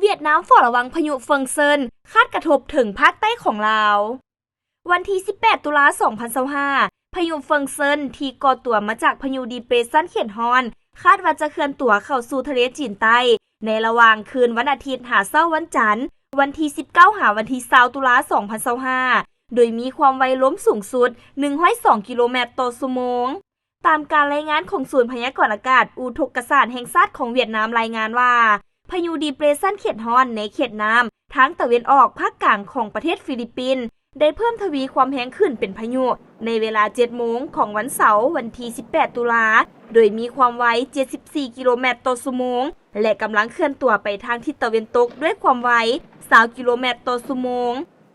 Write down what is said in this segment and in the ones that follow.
ຫວຽດນາມເຝົ້າລະວັງພາຍຸເຟີງເຊິນ ຄາດກະທົບເຖິງພາກໃຕ້ຂອງລາວ. ວັນທີສິບແປດ ຕຸລາ ສອງພັນຊາວຫ້າ ພາຍຸເຟີງເຊິນທີ່ກໍ່ຕົວມາຈາກພາຍຸດີເປຣສຊັນເຂດຮ້ອນ ຄາດວ່າຈະເຄື່ອນຕົວເຂົ້າສູ່ທະເລຈີນໃຕ້ ໃນລະຫວ່າງຄືນວັນອາທິດຫາເຊົ້າວັນຈັນ ວັນທີສິບເກົ້າ ຫາວັນທີຊາວ ຕຸລາ ສອງພັນຊາວຫ້າ ໂດຍມີຄວາມໄວລົມສູງສຸດ ໜຶ່ງຮ້ອຍສອງ ກິໂລແມັດຕໍ່ຊົ່ວໂມງ. ຕາມການລາຍງານຂອງສູນພະຍາກອນອາກາດອຸທົກກະສາດແຫ່ງຊາດຂອງຫວຽດນາມລາຍງານວ່າ ພາຍຸດີເປຣສຊັນເຂດຮ້ອນໃນເຂດນ້ຳທາງຕາເວັນອອກພາກກາງຂອງປະເທດຟີລິບປິນ ໄດ້ເພີ່ມທະວີຄວາມແຮງຂຶ້ນເປັນພາຍຸໃນເວລາເຈັດໂມງຂອງວັນເສົາ ວັນທີສິບແປດ ຕຸລາ ໂດຍມີຄວາມໄວ ເຈັດສິບສີ່ ກິໂລແມັດຕໍ່ຊົ່ວໂມງ ແລະ ກຳລັງເຄື່ອນຕົວໄປທາງທິດຕາເວັນຕົກດ້ວຍຄວາມໄວ ຊາວ ກິໂລແມັດຕໍ່ຊົ່ວໂມງ.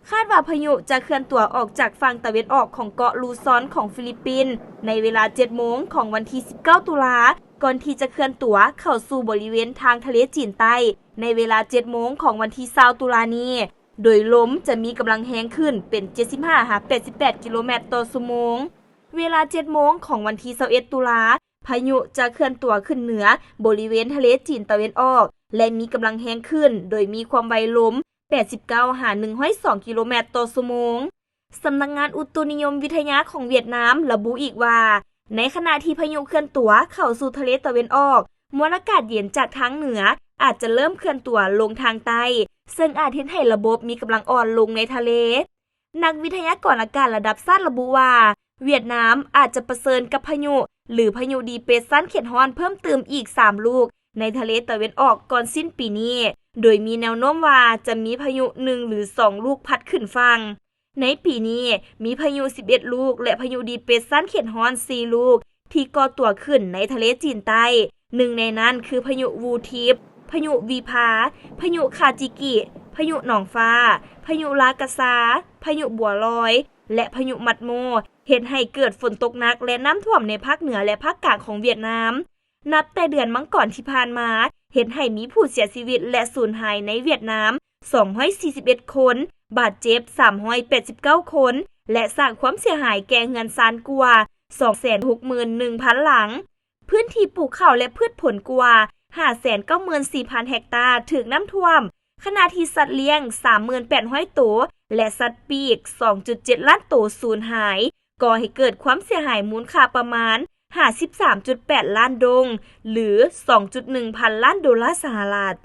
ຄາດວ່າພາຍຸຈະເຄື່ອນຕົວອອກຈາກຝັ່ງຕາເວັນອອກຂອງເກາະລູຊອນຂອງຟີລິບປິນ ໃນເວລາເຈັດໂມງຂອງວັນທີສິບເກົ້າ ຕຸລາ ກ່ອນທີ່ຈະເຄື່ອນຕົວເຂົ້າສູ່ບໍລິເວນທາງທະເລຈີນໃຕ້ ໃນເວລາເຈັດໂມງຂອງວັນທີຊາວ ຕຸລານີ້ ໂດຍລົມຈະມີກຳລັງແຮງຂຶ້ນເປັນ ເຈັດສິບຫ້າ ຫາ ແປດສິບແປດ ກິໂລແມັດຕໍ່ຊົ່ວໂມງ. ເວລາເຈັດໂມງຂອງວັນທີຊາວເອັດ ຕຸລາ ພາຍຸຈະເຄື່ອນຕົວຂຶ້ນເໜືອບໍລິເວນທະເລຈີນຕາເວັນອອກ ແລະ ມີກຳລັງແຮງຂຶ້ນ ໂດຍມີຄວາມໄວລົມ ແປດສິບເກົ້າ ຫາ ໜຶ່ງຮ້ອຍສອງ ກິໂລແມັດຕໍ່ຊົ່ວໂມງ. ສຳນັກງານອຸຕຸນິຍົມວິທະຍາຂອງຫວຽດນາມລະບຸອີກວ່າ ໃນຂະນະທີ່ພາຍຸເຄື່ອນຕົວເຂົ້າສູ່ທະເລຕາເວັນອອກ, ມວນອາກາດເຢັນຈາກທາງເໜືອອາດຈະເລີ່ມເຄື່ອນຕົວລົງທາງໃຕ້, ເຊິ່ງອາດເຮັດໃຫ້ລະບົບມີກຳລັງອ່ອນລົງໃນທະເລ. ນັກວິທະຍາກອນອາກາດລະດັບຊາດລະບຸວ່າ ຫວຽດນາມອາດຈະປະເຊີນກັບພາຍຸ ຫຼື ພາຍຸດີເປຣສຊັນເຂດຮ້ອນເພີ່ມຕື່ມອີກສາມລູກໃນທະເລຕາເວັນອອກກ່ອນສິ້ນປີນີ້, ໂດຍມີແນວໂນ້ມວ່າຈະມີພາຍຸໜຶ່ງ ຫຼື ສອງລູກພັດຂຶ້ນຝັ່ງ. ໃນປີນີ້ມີພາຍຸສິບເອັດລູກ ແລະ ພາຍຸດີເປຣສຊັນເຂດຮ້ອນສີ່ລູກ ທີ່ກໍ່ຕົວຂຶ້ນໃນທະເລຈີນໃຕ້, ໜຶ່ງໃນນັ້ນຄືພາຍຸວູທິບ, ພາຍຸວີພາ, ພາຍຸຄາຈິກິ, ພາຍຸໜອງຟ້າ, ພາຍຸລາກາຊາ, ພາຍຸບົວລອຍ ແລະ ພາຍຸມັດໂມ, ເຮັດໃຫ້ເກີດຝົນຕົກໜັກ ແລະ ນ້ຳຖ້ວມໃນພາກເໜືອ ແລະ ພາກກາງຂອງຫວຽດນາມ. ນັບແຕ່ເດືອນມັງກອນທີ່ຜ່ານມາ, ເຮັດໃຫ້ມີຜູ້ເສຍຊີວິດ ແລະ ສູນຫາຍໃນຫວຽດນາມ ສອງຮ້ອຍສີ່ສິບເອັດຄົນ, ບາດເຈັບ ສາມຮ້ອຍແປດສິບເກົ້າຄົນ ແລະ ສ້າງຄວາມເສຍຫາຍແກ່ເຮືອນຊານກວ່າ ສອງແສນຫົກໝື່ນໜຶ່ງພັນຫຼັງ. ພື້ນທີ່ປູກເຂົ້າ ແລະ ພືດຜົນກວ່າ ຫ້າແສນເກົ້າໝື່ນສີ່ພັນເຮັກຕາ ຖືກນ້ຳຖ້ວມ, ຂະນະທີ່ສັດລ້ຽງ ສາມໝື່ນແປດຮ້ອຍໂຕ ແລະ ສັດປີກ ສອງຈຸດເຈັດລ້ານໂຕ ສູນຫາຍ, ກໍ່ໃຫ້ເກີດຄວາມເສຍຫາຍມູນຄ່າປະມານ ຫ້າສິບສາມຈຸດແປດລ້ານດົງ ຫຼື ສອງຈຸດໜຶ່ງພັນລ້ານໂດລາສະຫະລັດ.